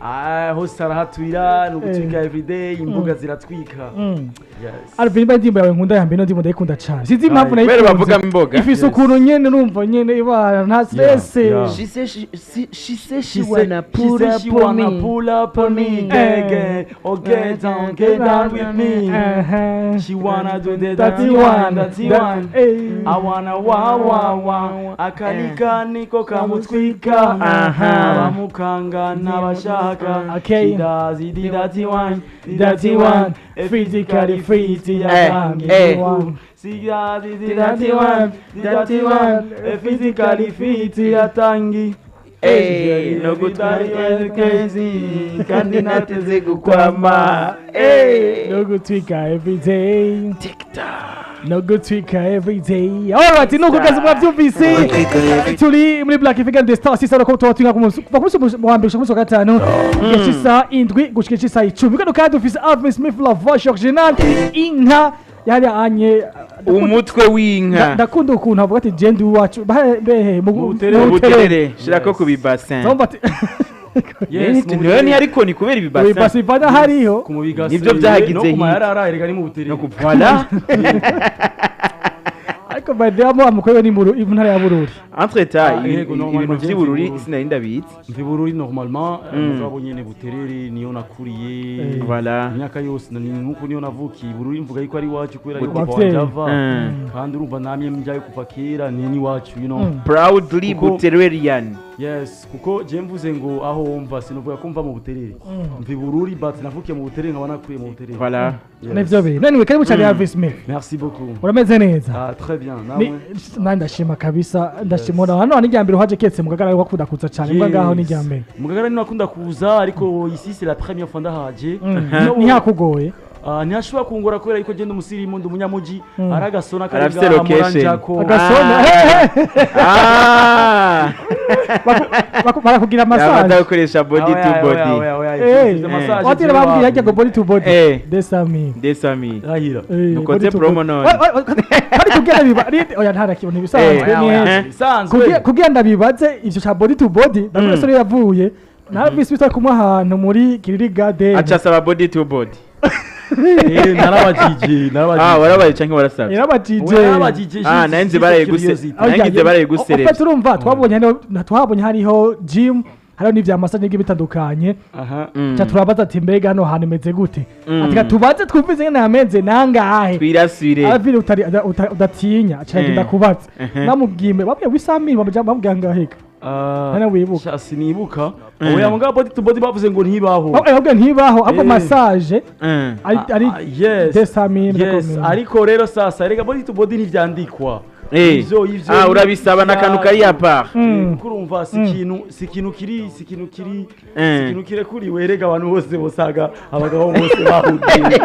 Ah, hose arahatwira, ni ugutwika everyday, imbuga ziratwika. Yes. Alvin, niba indirimbo yawe nkunda ya mbere, ino ndirimbo ndayikunda cyane, sinzi impamvu Aye. Kubera nayikunze. bavugamo imboga. Ifise ukuntu nyene urumva nyene ibara nta stress. Yeah. She say she say she She say, wanna she pull say up she on wanna me. pull up on me, gang, gang. Oh, get down with me. She wanna do the dirty one, dirty one. Eh. I wanna wa wa wa, akalika niko kamutwika. Aha. Abamukanga n'abashaka. Okay. She does the dirty one, the Dirty one, physically fit, Eh, eh. She does the dirty one, the dirty one, physically fit yatangi. Eh, no gutwara crazy kandi nateze gukwama. Eh. No gutwika every day. No gutwika every day. Alright, nuko kazi mwavyumvise. Turi muri Black African The Star sisa ko tuba twinka ku munsi kuva ku munsi wa mbere gushika ku munsi wa gatanu, igihe c'isa 7 gushika c'isa 10. Kano kandi dufise Alvin Smith La Vache Original, inka yari anye Umutwe w'inka. Ndakunda ukuntu avuga ati je ndi iwacu behe mu Buterere. mu Buterere. Buterere, shirako ku bibasin. Ndumva ati Yes. Niwe ntiyariko ni kubera ibibasin. ibasi ivana hariho. Ku mubigase. Nivyo vyahagize no ku hit. mayarara erega ni mu Buterere. No ku voilà. Ariko by the way, amukorewe ni mu ntara ya Bururi. Entre temps, Ah, yego, normalement, ibintu vy'ibururi Bururi. sinari ndabizi. Mvi Bururi normalement, mugabo nyene Buterere niyo nakuriye. Voilà. Imyaka yose ni nkuko niyo navukiye Bururi, mvuga yuko ari iwacu kubera yuko papa Abavyeyi. wanje ava. Kandi urumva namye njyayo kuva kera, ni n'iwacu. Proudly Kuko- Butererian. Yes, kuko je mvuze ngo aho mva, sinovuga ko mva mu Buterere, mvi Bururi, but navukiye mu Buterere, nkaba nakuriye mu Buterere. Voilà. Yes. Nivyo bintu. Anyway, karibu cyane Alvin Smith. Merci beaucoup. Urameze neza? Ah, très bien. Ni Namwe? Nandi ndashima kabisa, ndashima. Hano ni irya mbere uhaje ketse mu Kagara, wakunda kuza cyane mbwa ngaho ni irya mbere. Mu Kagara ni nakunda kuza, ariko ici c'est la première fois ndahaje. Ntihakugoye? Ah, ntihashobora kungora kubera yuko genda umusirimu, ndi umunyamuji, ari agasona kari Arafise ngaha location. muranjako. Agasona. Ah. Barakugira Yamaze massage. gukoresha body to body. Eh. Watira bambwira hajya ngo body to body. Eh. Desami. Desami. Rahira. Dukoze promo none. Kandi kugira biba oya ntarakibona ibisanzwe Eh. ni Eh. Bisanzwe. Kugira ndabibaze ivyo cha body to body, ndabona sore yavuye na visi bitwa kumwe ahantu muri Kiriri Garden. Aca asaba body to body. Eh, narabajije, narabajije. Ah, warabaye canke warasabye? Yarabajije. Oya, narabajije. Ah, nanze barayiguse. Nangize barayiguserevye. Ofete urumva twabonye hariho twabonye hariho gym, hariho n'ivya massage n'ibigiye bitandukanye. Aha. Ca turabaza ati mbega hano hantu imeze gute? Ati "Ka tubaze twumvize ngene hameze nangahe." Twirasire. Avile utari udatinya aca agenda kubaza. Namubwiye babwiye wisamiri bamubwiye ngaheka. Ah, Hano wibuka. sha, sinibuka. Oya, mugabo body to body bavuze ngo ntibaho. Babwiye ntibaho, ahubwo Eh. massage ari ari Ah, yes. desamire. Yes, ariko rero sasa erega body to body ntivyandikwa. Eh. Ivyo Ah, urabisaba n'akantu kari à part. Kuko urumva si ikintu kiri si ikintu kirekuriwe. Erega abantu bose bosaga abagabo bose bahugiye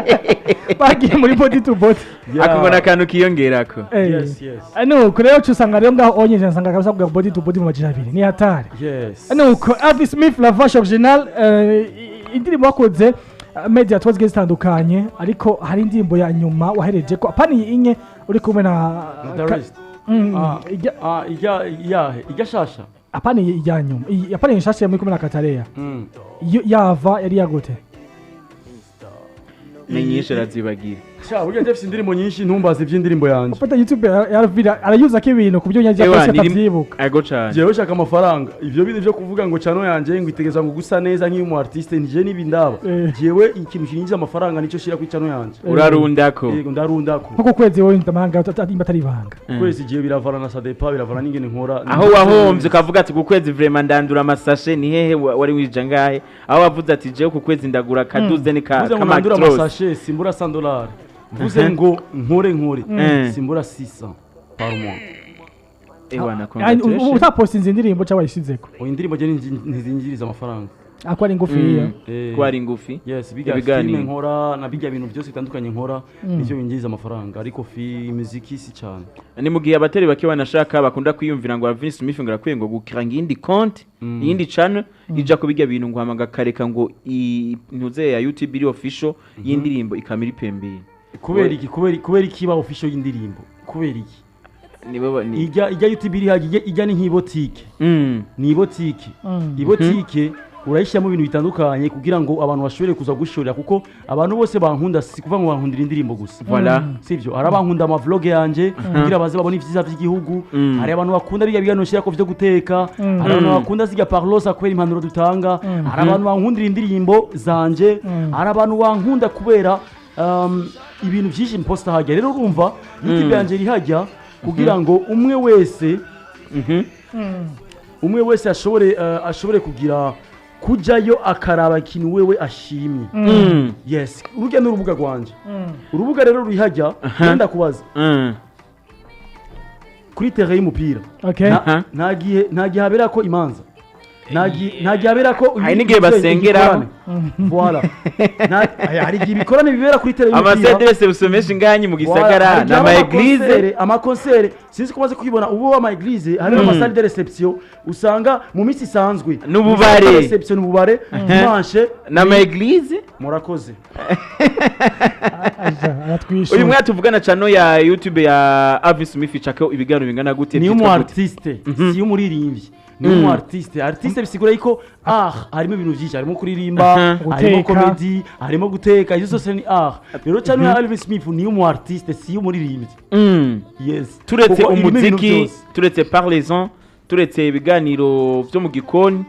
bagiye muri body to body. Yeah. Ako ngo n'akantu kiyongerako. Eh. Yes. Nuko rero uca usanga rero ngaho onye nsanga kabisa kugira body to body mu 200 ni hatari. Yes. Nuko Alvin Smith La Vache Original, indirimbo wakoze media tuba zigiye zitandukanye, ariko hari indirimbo ya nyuma wahereje ko apani inye uri kumwe na The rest. Ah, ah, ijya yahe ijya shasha? Apani ijya nyuma, apani nshasha muri kumwe na Katareya. Iyo yava yari yagute? Ni nyinshi arazibagira. Sha, burya Jeff indirimbo nyinshi, ntumbaze iby'indirimbo yanjye. Ufata YouTube ya Alvin arayuza ko ibintu ku buryo nyajya Ewa, kose atavyibuka. Ego cane. Jewe ushaka amafaranga, ivyo bintu byo kuvuga ngo channel yanjye ngo itegeza ngo gusa neza nk'iyo umu artiste nije n'ibindaba. Jewe ikintu kinjiza amafaranga nicyo shira kuri channel yanjye. Urarundako. Yego, ndarundako. Nko ku kwezi wowe ndamahanga imba atari ibanga? Kwezi gihe biravana na ça dépend, biravana n'ingene nkora. Aho wahombye ukavuga ati ku kwezi vraiment ndandura amasashe ni hehe wari wija ngahe, aho wavuze ati jewe ku kwezi ndagura kaduzeni ka Mvuze ngo nandura ka amasashe, simbura $100. Mvuze ngo nkore simbura 600 par mois. Ewana, Ay, congratulations. Utapostinze indirimbo cyangwa wayishizeko? Oya, indirimbo je ntizinjiriza amafaranga. Ako ari ngufiya. Eh, Ko ari ngufi. Yes, bijya Ibiganiro. filime nkora na bijya bintu byose bitandukanye nkora nivyo binjiriza amafaranga, ariko fi muziki si cyane. Ni mu gihe abatari bake banashaka bakunda kwiyumvira ngo Alvin Smith ngo arakwiye ngo gukira ngo iyindi konti, iyindi channel ija kubijya bintu, ngo hama gakareka ngo ntuze ya YouTube iri official y'indirimbo ikamira ipembeye. Kubera iki? Kubera iki iba official y'indirimbo? Kubera iki? Nibo ni Ijya YouTube iri hajya ijya ni nk'ibotike. Ni ibotike. Ibotike. Urayishyiramo ibintu bitandukanye kugira ngo abantu bashobore kuza gushorera, kuko abantu bose bankunda si kuvuga ngo bankundira indirimbo gusa. Voilà. Sivyo, hari abankunda ama vlog yanje kugira baze babone ivyiza vy'igihugu, hari abantu bakunda biga biganiro nshirako vyo guteka, hari abantu bakunda zirya parlosa kubera impanuro dutanga, hari abantu bankundira indirimbo zanje, hari abantu bankunda kubera ibintu vyinshi mposta hajya. Rero urumva, YouTube yanje iri hajya kugira ngo umwe wese ashobore kugira kujayo akaraba ikintu wewe ashimye. Yes, urujya n'urubuga rwanje, urubuga rero ruri hajya. Wenda kubaza kuri terrain y'umupira, nta gihe habera ko imanza, nta gihe habera ko Hari n'igihe basengeraho. Voilà. Hari igihe ibikorane bibera kuri terrain y'umupira. Ama salles de réception menshi nganyi mu Voilà, gisagara hari igihe n'ama haba église. Amakonsere, sinzi ko umaze kwibona ubu ama église, harimo ama salle de réception usanga mu minsi isanzwe. N'ububare. Salle de réception, n'ububare dimanche. N'ama église. Murakoze. Aja aratwishyura. Uyu mwaka tuvugana, channel ya YouTube ya Alvin Smith icako ibiganiro bingana gute? Ni umu Byitwa gute? artiste, si umuririmbyi, ni umu artiste. Artiste bisigura yuko art harimo ibintu byinshi, harimo kuririmba, harimo Guteka. comedy, harimo guteka, izo zose ni art. Rero channel ya Alvin Smith ni umu artiste, si umuririmbyi. Yes. Turetse Kuko irimo ibintu umuziki, byose. turetse parlez-en, turetse ibiganiro byo mu gikoni,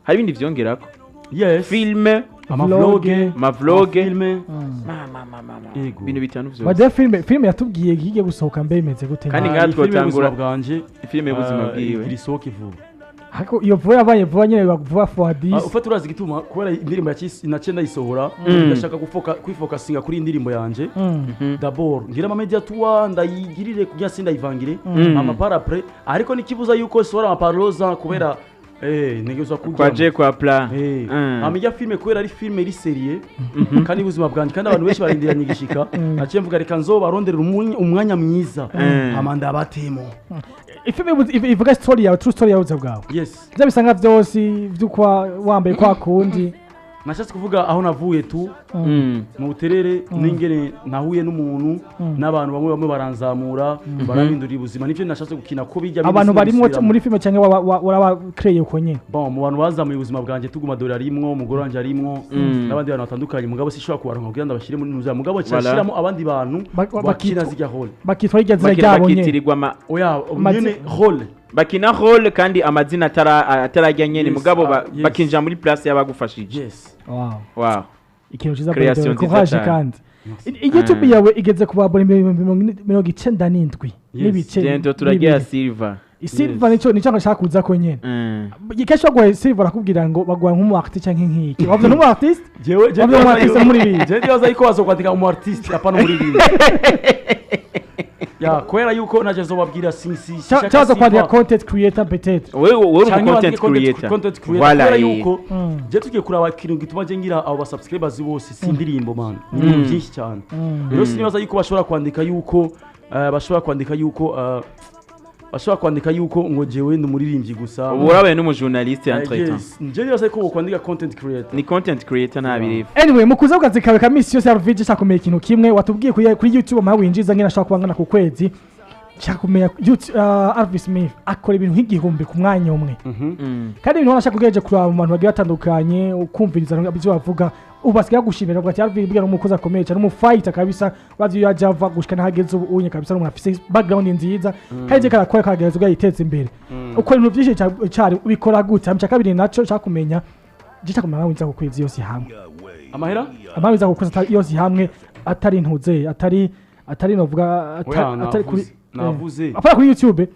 hari ibindi vyongerako? Yes. Filme? Ama vlog. Ama vlog. Filme. Mama, mama, Yego. ibintu bitanu vyose. Bade filime yatubwiye igiye gusohoka mbe imeze gute? Kandi Ah, ngaha ni filime y'ubuzima twotangura bwanje. Filime y'ubuzima bwiwe. Igira isohoke vuba. Ariko iyo vuba yabaye vuba nyine, vuba fois Ah, 10. ufata, urazi igituma? Kubera indirimbo ya naciye ndayisohora, ndashaka kwifokasinga kuri iyi ndirimbo yanje d'abord, ngira ama media tour ndayigirire kugira sindayivangire ama par après. Ariko nikibuza yuko sohora ama parloza kubera ntegerezwa Kwa kurya je kwa pla. Hama ijya filime, kubera ari filime iri sérieux kandi ubuzima bwanje, kandi abantu benshi barindiranye igishika, naciye mvuga reka nzobaronderera umwanya mwiza, hama ndabatemo. Ifilime ivuga story yawe, true story yawe, ubuzima bwawe? Yes. Bya bisanga byose by'uko wambaye kwa kundi? Nashatse kuvuga aho navuye tu, mu Buterere, n'ingene nahuye n'umuntu n'abantu bamwe bamwe baranzamura, barahindurira ubuzima. Nivyo nashatse gukina ko bijya. Abantu barimo muri filime cyangwa urabakreye uko nyine? Bon, mu bantu bazamuye ubuzima bwanjye, tuguma dore arimwo, umugore wanje arimwo, n'abandi bantu batandukanye. Mugabo sinshobora kubaronka kugira ngo ndabashyire muri nuza, mugabo cyashyiramo abandi bantu bakina zijya rôle. Bakitwa irya zina Bakina ryabo nyine? bakitirirwa ama Oya, nyene rôle. Bakina rôle kandi amazina atarajya nyene. Yes, mugabo yes. bakinjira muri place y'abagufashije. Yes. Wow. Wow. Ikintu cyiza. Creation By the way, nziza courage. cyane. Kandi YouTube yawe igeze ku babone 97,000 n'ibice Gento turagira bibiri. silver. Silver nico ngashaka kuza ko nyene. Kenshi baguhaye silver barakubwira ngo baguha nk'umu artiste canke nk'iki, bavuze nk'umu artiste. Jewe Bavuze nk'umu artiste muri ibi. Jewe ndibaza yuko bazokwandika umu artiste, apana umuririmbyi ya, kubera yuko naje zobabwira si shaka Cyaza kwandika silver. Content creator peut-être. Wewe uri Canke umu wandike content creator. Content creator. Voilà, kubera yuko je tugiye kuraba ikintu gituma je ngira abo ba subscribers bose, si indirimbo man, ni ibintu byinshi cyane. Rero sinibaza yuko bashobora kwandika yuko ngo jewe ndi umuririmbyi gusa. Ubu urabaye n'umujournaliste entre temps. Yes, nje nibaza yuko bokwandika content creator. Ni content creator, nta birefu. Anyway, mu kuza kukazi kawe ka misi yose ya Ruvigi, nshaka kumenya ikintu kimwe. Watubwiye kuri YouTube amahera winjiza ngena ashobora kuba angana ku kwezi. Nshaka kumenya Alvin Smith akora ibintu nk'igihumbi ku mwanya umwe, kandi ibintu wanashaka ugerageje kuraba mu bantu bagiye batandukanye, ukumviriza ibyo bavuga, ubu basigaye bagushimira, bavuga ati Alvin buriya ni umukozi akomeye cyane, umufighter kabisa. Uravye iyo yaje ava gushika n'ahageze ubu unye kabisa, ni umuntu afise background nziza, kandi je karakora kagereza ubwo yiteza imbere, ukora ibintu byinshi cari ubikora gute? Hama ica kabiri naco nshaka kumenya, je nshaka kumenya winjiza ku kwezi yose hamwe. Amahera? Amahera winjiza ku kwezi yose hamwe, atari ntuze, atari novuga Oya, atari kuri navuze. Apana kuri YouTube,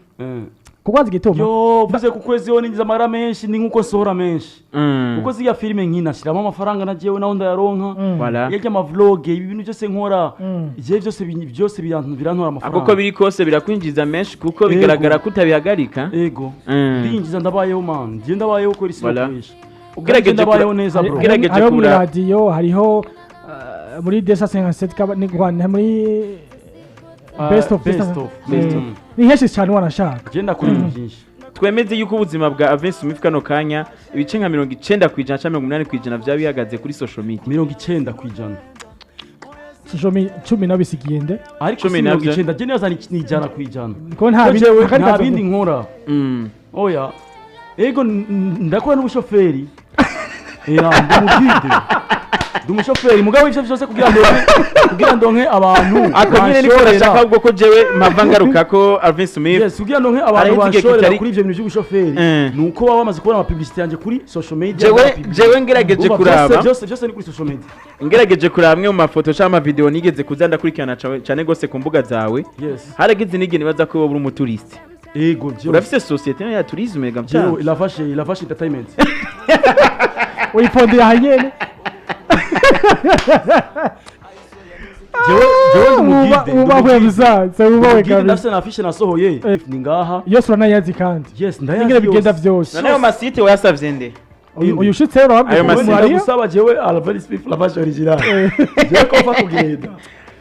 kuko wazi igituma. Yo, vuze ku kwezi yo ninjiza amahera menshi ni nkuko nsohora menshi, kuko ziriya filime nkina shiramo amafaranga na jewe naho ndayaronka. Voilà. Yarya ama vlog, ibi bintu byose nkora jewe byose byose birantora Ako amafaranga. uko biri kose birakwinjiza menshi kuko Yego. bigaragara ko utabihagarika. Ego. Ndinjiza, ndabayeho man, nje ndabayeho kweri. Voilà. Sinokoresha. Ugerageje Ndabayeho neza, bro. Ugerageje Hariho muri radiyo, hariho muri desa 57 kaba ni Rwanda muri best of. Best of. Best of. Ni henshi cyane wanashaka. Je ndakora ibintu byinshi. Twemeze yuko ubuzima bwa Alvin Smith kano kanya ibice nka 90% cyangwa 80% byaba bihagaze kuri social media. 90%. Social media 10 nabisigiye nde? Ariko 10 si mirongo navyo. icenda, je nibaza ni 100%. Ko nta Ko bindi jewe akandi nta kazi. bindi nkora. Oya, ego, ndakora n'ubushoferi. Ya, ndi umuguide, ndi umushoferi, mugabo ivyo vyose kugira ndonke abantu Ako nyine niko banshorera. urashaka ahubwo ko jewe mpava ngaruka ko Alvin Smith. Yes, kugira ndonke abantu Hariho igihe banshorera kitari- kuri ivyo bintu vy'ubushoferi, nuko baba bamaze kubona ama publicité yanjye kuri social media. Jewe ngerageje Urumva, kuraba byose byose ni kuri social media. Ngerageje kuraba amwe mu mafoto cyangwa amavideo nigeze kuza ndakurikirana cyane gose ku mbuga zawe, haragize n'igihe nibaza ko wowe uri umutouriste. Ego, jewe. Urafise société ya tourisme ga? Jewe Mcyana. Ilafashe Entertainment. Uyipondeye aha nyene. Jewe ndi umuguide, ndi Wubahwe. umuguide. Musaza, wubahwe. Umuguide. Kabisa. Ndafise na affiche nasohoye ni ngaha. Yose uranayazi kandi? Yes, ndayazi Ingene bigenda yose. vyose. None ayo masite wayasavye nde? Uyu ushitse rero Ayo wabwiye masite. Mariya. Ndagusaba jewe Alvin Smith Lafashe original, jewe ko mfa kugenda.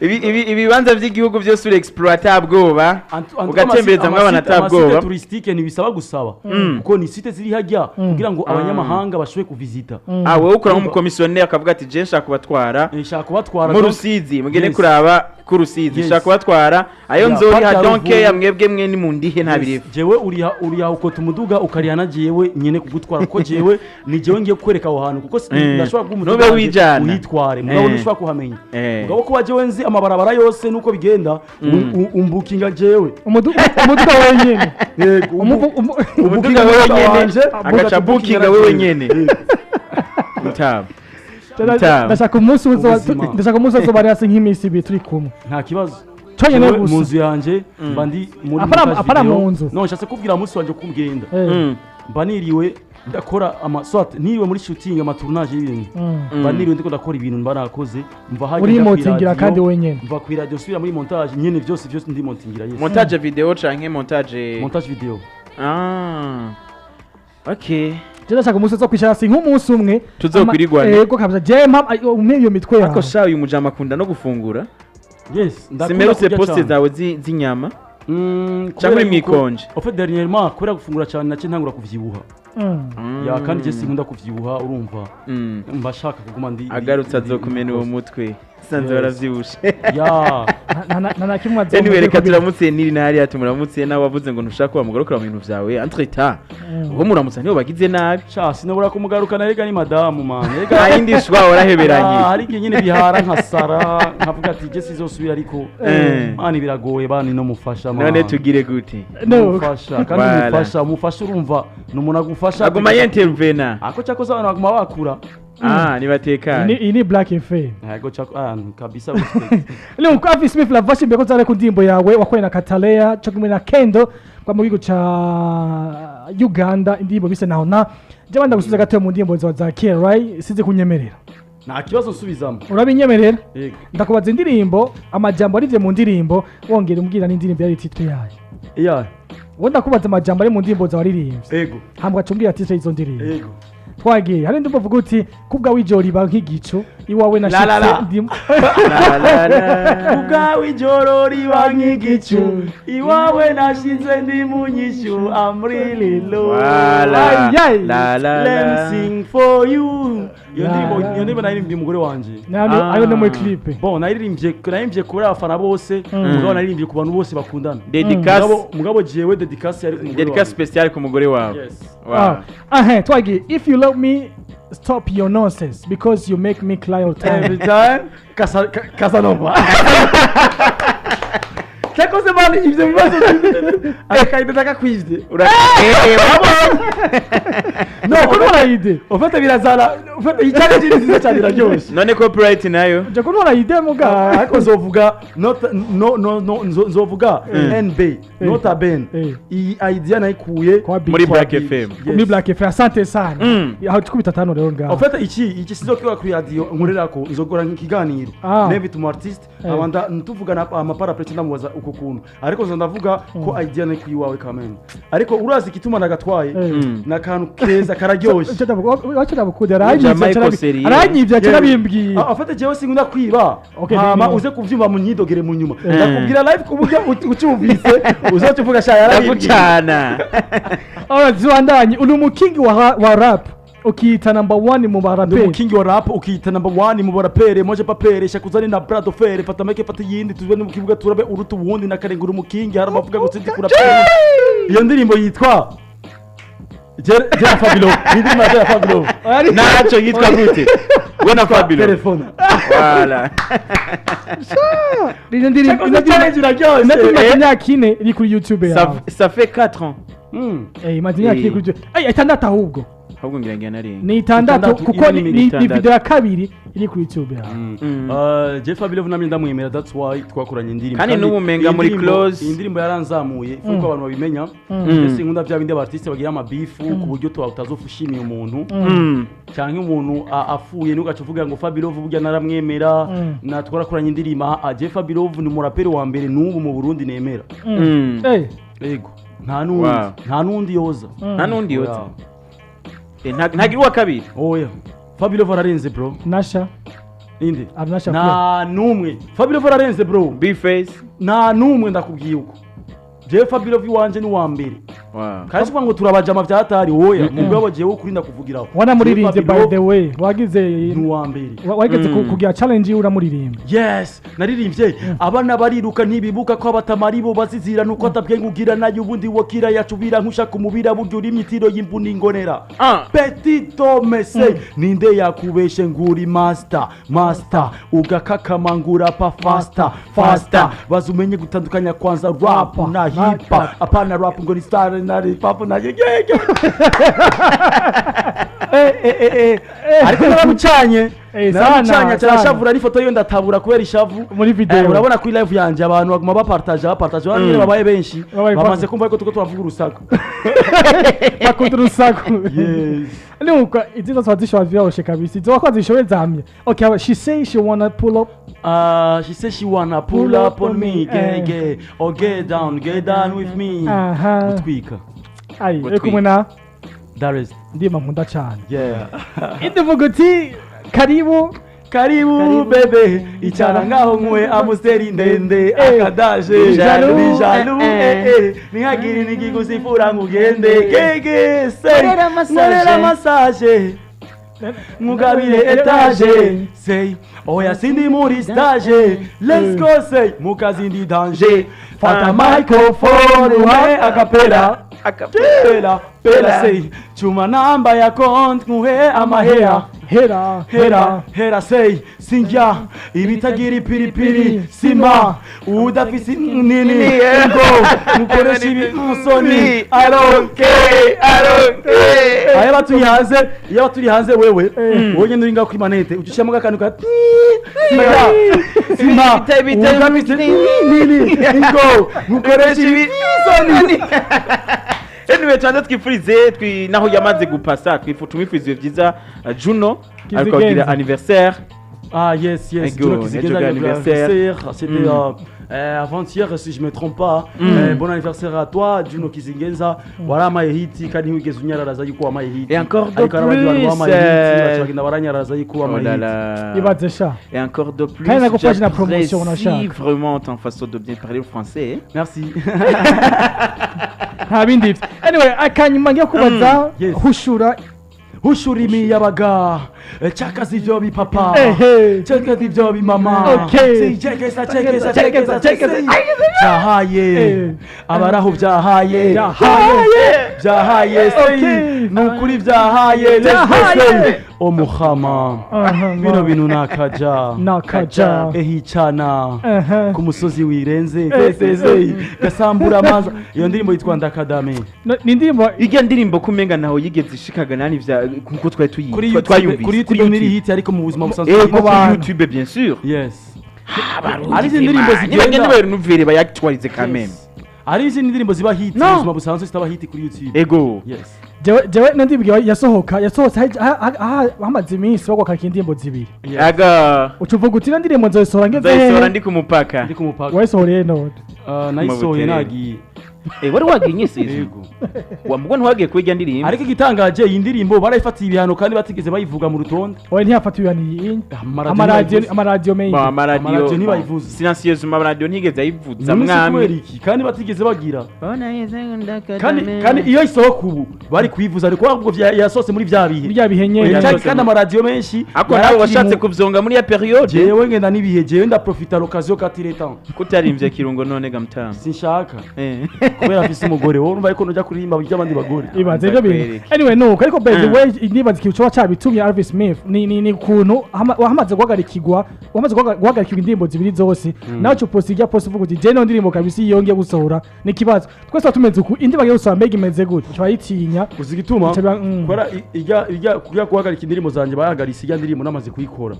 Ibibanza by'igihugu byose uri exploiter bwoba, ugatembereza mw'abana atabwoba. Amasite touristique ntibisaba gusaba, kuko ni site ziri hajya kugira ngo abanyamahanga bashobore kuvizita. Ah, wowe ukora nk'umukomisiyoneri akavuga ati: "Je nshaka kubatwara Nshaka kubatwara mu Rusizi, mugende Yes. kuraba ku Rusizi, Yes. nshaka kubatwara ayo Ya, nzoriha." parc ya Donke Ruvubu. ya mwebwe mwe ni mundihe nta birefu. Jewe uriha ukota umuduga, ukariha na jewe nyene kugutwara, kuko jewe ni jewe ngiye kukwereka aho hantu, kuko ndashobora kuguha umuduga Nube wanje wijana. uyitware, mugabo ntushobora kuhamenya. Mugabo kuba jewe nzi amabarabara yose nuko bigenda, umbukinga jewe. Umuduga wenyene. Yego. Umuduga wewe nyene, wanje, agaca bookinga wewe nyene. Mutaba. Mutaba. Ndashaka umunsi Ubuzima. ndashaka umunsi uzoba ari hasi nk'iminsi 2 turi kumwe. Nta kibazo. Conyene Jewe gusa. mu nzu yanje mba ndi muri montage Apana video. mu nzu. No, nshatse kubwira umunsi wanje uko ugenda. Mba niriwe ndakora ama soit niriwe muri shooting, ama tournage y'ibintu, mba niriwe ndiko ndakora ibintu mba nakoze, mva hajya njya Urimotingira kw'iradiyo, kandi wenyene. mva ku radio nsubira muri montage nyene, byose byose ndi montingira, yes. Montage video canke montage? Montage video. Ah, okay. Je ndashaka umunsi uzo kwicara hasi nk'umunsi umwe. Tuzokwirigwane. Yego kabisa, je mpa umpe iyo mitwe yawe. Ariko sha, uyu mujama akunda no gufungura. Yes, ndakunda Simerutse kurya poste cane. zawe z'inyama. Cyangwa uri Kubera yuko- mwikonje? En fait, dernièrement, kubera gufungura cyane nacyo ntangura kuvyibuha. Ya, kandi je sinkunda kuvyibuha, urumva, mba shaka kuguma ndi Agarutse azokumena uwo mutwe sanze waravyibushe. Ya. Nta na kimwe azomuze. Anyway, reka turamutse niri na hariya, tumuramutse nawe wavuze ngo ntushaka ko bamugarukira mu bintu vyawe. Entre temps uwo muramutsa nibo bagize nabi. Sha, sinabura kumugarukana rega, ni madamu man rega. Nta yindi shwa, waraheberanye. Ah, hari igihe nyine bihara nkasara nkavuga ati je sizosubira, ariko mani biragoye bani no mufasha man. None tugire gute? No. Mufasha kandi. Voilà. Umufasha urumva ni umuntu agufasha. Aguma yentervena. Ako cyakoze abantu baguma bakura. Ah, nibatekane. Iyi ni Black FM. Ntago cyako, ah, kabisa, respect. Nuko Alvin Smith Lavashi, mbere ko nzare ku ndirimbo yawe wakoranye na Katalea cyo kumwe na Kendo kwa mu gihugu ca Uganda, indirimbo bise naho na je banda gusubiza gato mu ndirimbo zawe za kera, right? Size kunyemerera. Nta kibazo, nsubizamo. Urabinyemerera? Yego. Ndakubaza indirimbo, amajambo arivye mu ndirimbo, wongera umbwira n'indirimbo yari titre yayo. Iya. Wowe ndakubaza amajambo ari mu ndirimbo zawe waririmbye, Ego. hambwa cumbwira titre y'izo ndirimbo. Ego. Twagiye, hari indirimbo uvuga uti kubwa wijoro riba nk'igicu iwawe La, la, la. nashitse ndim. La, la, la. Ubwawe ijoro riba nk'igicu, iwawe nashinze ndi mu nyishu, I'm really low. Voilà. Ay, ay. La, la, Let me la. sing for you. Iyo La, ndirimbo, la. iyo ndirimbo naririmbye umugore wanje. Nayo Ah. ayo no muri clip. Bon, naririmbye kuri abafana bose, mugabo naririmbye ku bantu bose bakundana. Dédicace. Mugabo jewe dédicace yari ku mugore Dédicace wanje. spéciale ku mugore wawe. Yes. Wow. Ah, ahe, twagiye: "If you love me, stop your nonsense because you make me cry all time." Every time Casanova. Cyakoze mani ibyo bibazo akahita ndakakwivye. No kuntora idée. Ufite birazana, ufite iyi challenge ni nziza cyane, iraryoshe. None copyright nayo? Nja kuntora idée muga. Ariko nzovuga not no no no nzovuga NB nota ben. Iyi idea nayikuye Kwa Big. Muri kwa Black Big. FM. Yes. Muri Black FM, asante sana. Aho tukubita tano rero ngaho. En fait, iki sizokora kuri radio nkorerako, nzokora nk'ikiganiro. Nebe umu artiste abanda tuvugana amapara prete, ndamubaza uko kuntu, ariko nzo ndavuga ko idea nayikuye iwawe kamene, ariko urazi igituma nagatwaye? Ni akantu keza kararyoshe. Wacha ndabukunda, Uja aranyivye. Michael Seriye. Aranyivye aca bimbwiye. Ah, en fait jewe sinkunda kwiba. Okay, Hama ni- uze kuvyumva mu nyidogere mu nyuma, ndakubwira live ku buryo ucyumvise uzoca uvuga sha yarabibwiye. Ndagucana. Alright, zibandanye: uri umukingi wa rap ukiyita number one mu Ndi baraperi. umukingi wa rap ukiyita number one mu barapere, moje papere shakuzane na brado fere, fata make fata yindi tube mu kibuga turabe uruta uwundi na karengura umukingi, hari abavuga ngo sindi kurapere. Iyo ndirimbo yitwa Jera Fabilo, ni indirimbo ya Jera Fabilo. Naco yitwa gute we na Fabilo? Telefone. Voilà. Ino ndirimbo, Cyakoze challenge iraryoshe. ino imaze imyaka 4 iri kuri YouTube yawe. Ça fait 4 ans. Eh, imaze imyaka 4 kuri YouTube. Ay, 6 ahubwo. Ahubwo ngira ngira narenga. Ni 6 Itandatu, kuko ine ni itandatu. video ya kabiri iri kuri YouTube yawe. Je Fabio namye ndamwemera, that's why twakoranye indirimbo. Kandi n'ubu umenga iyi muri iyi ndirimbo yaranzamuye, ifu ko abantu babimenya. Mbese nkunda bya bindi abartiste bagira amabifu ku buryo utazofa ushimiye umuntu cyangwa umuntu afuye, ntugace uvuga ngo Fabio burya naramwemera na twarakoranye indirimbo. Je Fabio ni umuraperi wa mbere n'ubu mu Burundi nemera. Yego, nta n'undi, nta n'undi yoza. Nta n'undi yoza. Oya. Ntagira uwa kabiri. Oya, Fabio ararenze, bro. Nasha. Inde? Arnasha. Nta n'umwe, Fabio ararenze, bro. Bface. Nta n'umwe, ndakubwiye uko jewe Fabio iwanje ni uwa mbere. Kandi si ngo turabajama vyatari, oya, mugabo jewe ukuri ndakuvugiraho. Wanamuririmbye. Jewe By the way, wagize ni uwa mbere. Wageze kugira challenge uramuririmba. Yes, naririmbye abana bariruka ntibibuka ko abatamari bo bazizira nuko atabwenge ugira nayo ubundi wakira yacubira nkushaka umubira burya uri imyitiro y'imvune ingonera. Petit homme se ninde yakubeshe nguri master master ugakakama ngurapa faster faster, baza umenye gutandukanya kwanza rap na hip hop, apana rap ngo ni star na hip hop na yegege. Eh eh eh eh, ariko naramucanye. Sana, naramucanye. sana. Cyarashavura n'ifoto yiwe ndatabura kubera ishavu. Muri video. Urabona kuri live yanje abantu baguma bapartage, bapartage, abantu nyene babaye benshi. Babaye bamaze kumva ko tuko turavuga urusaku. Bakunda urusaku. Yes. Nuko izi zose wazishoboye vyoroshe kabisa, izo wakoze zishoboye zamye. Okay, she say she wanna pull up. She said she wanna pull up on me, get, get, or get down with me. Gutwika. Ai, Gutwika. uri kumwe na That is, ndima nkunda cyane. Yeah. Indivuga uti karibu. Karibu bebe, icara ngaho nkwe Amstel ndende. Akadaje. Bijalu, bijalu, eh, eh, eh, nihagiri nikigusifura ngugende gege se. Nkorera massage. Nkorera massage, mugabire etage say oya sindi muri stage, let's go say mukazi ndi danger, fata microphone uhe akapela pela pela say chuma namba ya konti nkuhe amahera. Hera. Hera hera say sinjya ibitagira ipiripiri sima udafise nini ngo mukoresha ibi musoni aronke aronke aya baturi hanze, iyo baturi hanze wewe wowe nyene uri ngaho kuri manette uca ushyiramo akantu ka sima sima udafise nini ngo mukoresha ibi musoni. Anyway, tubanze twifurize naho yamaze gupasa tumwifurize ibihe byiza, Juno ariko Kizigenza. agira anniversaire. Ah yes, Ego, Juno Kizigenza, ejo anniversaire. anniversaire. C'était avant-hier si je me trompe pas. Bon anniversaire à toi Juno Kizigenza. Waramaye hiti kandi ntiwigeze unyararaza yuko wamaye hiti. Et encore de Ariko hari abandi bantu plus, bamaye hiti baca bagenda baranyararaza yuko Oh wamaye là hiti. là. Ibaze sha. Et encore de plus, Kandi nako page na promotion j'apprécie unashaka. vraiment ta façon de bien parler le français. Merci. Nta bindi ivyo. Anyway, akanyuma ngiye kubaza. Yes. Hushura. Hushura imiyabaga cakaza ivyo bipapa. Ehe. Cakaza ivyo bimama. Okay. Si, cekesa cekesa Cekesa, cekesa cekesa. cekesa byahaye. Abaraho byahaye. Byahaye. Byahaye. Okay. Sei nukuri byahaye, let's go. Byahaye. Sei omuhama bino bintu nakaja Nakaja. ehicana ku musozi wirenze sesesei gasambura amaza. Iyo ndirimbo yitwa Ndakadame. No, ni indirimbo. Irya ndirimbo kumenga naho yigeze ishikaga nani vya nkuko twari tuyi Kuri YouTube, twayumvise. kuri YouTube niri hit, ariko mu buzima busanzwe Eh, hit. kuri bantu. YouTube bien sûr. Yes, ari izindi ndirimbo zigenda zigenda barenuvere bayactualize quand même. Ari izindi ndirimbo ziba hit No. mu buzima busanzwe zitaba hit kuri YouTube. Ego. Yes. Jewe no ndirimbo yasohoka yasohotse hamaze iminsi bagwakaka indirimbo zibiri. Yes. Aga. Uca uvuga uti ino ndirimbo nzoyisohora ngeze Nzayisohora hehe? ndi ku mupaka. Ndi ku mupaka. Wayisohoreye none? Nayisohoye Mabutere. nagiye. Eh, wari wagiye nyisizo. Yego. Wa mugo ntiwagiye kuri irya ndirimbo. Ariko igitangaje, iyi ndirimbo barayifatiye ibihano kandi batigeze bayivuga mu rutonde. Oya, ntiyafatiwe ibihano iyi. Amaradiyo amaradiyo ntibayivuze. Amaradiyo menshi. Ba, amaradiyo. Amaradiyo ntibayivuze. Silencieusement amaradiyo ntigeze ayivuza. None se mwami. kubera iki kandi batigeze bagira kandi iyo isohoka ubu bari kuyivuza, ariko ahubwo yasohotse muri bya bihe. Bya bihe nyene. Oya, Yasohotse kandi amaradiyo menshi Ako nawe yarakiri washatse kuvyonga muri ya période. Jewe ngenda n'ibihe, jewe ndaprofita l'occasion quand il est temps. Kutarimbye Kirungo none gamtama. Sinshaka. Eh. Kubera afise umugore, wowe urumva yuko nujya kuririmba iby'abandi bagore. Ibaze ibyo bintu. Ndakwereke. Anyway, nuko ariko by the way, nibaza ikintu coba cabitumye Alvin Smith ni ukuntu wamaze guhagarikirwa indirimbo zibiri zose, nawe uca post ijya post uvuga uti: "Je no ndirimbo kabisa iyo ngiye gusohora ni ikibazo." Twese tuba tumeze uku, indi bagiye gusohora mbega imeze gute, uca bayitinya. Uzi igituma? Ica Kubera ijya kugira guhagarika indirimbo zanjye, bahagaritse ijya ndirimbo namaze kuyikora.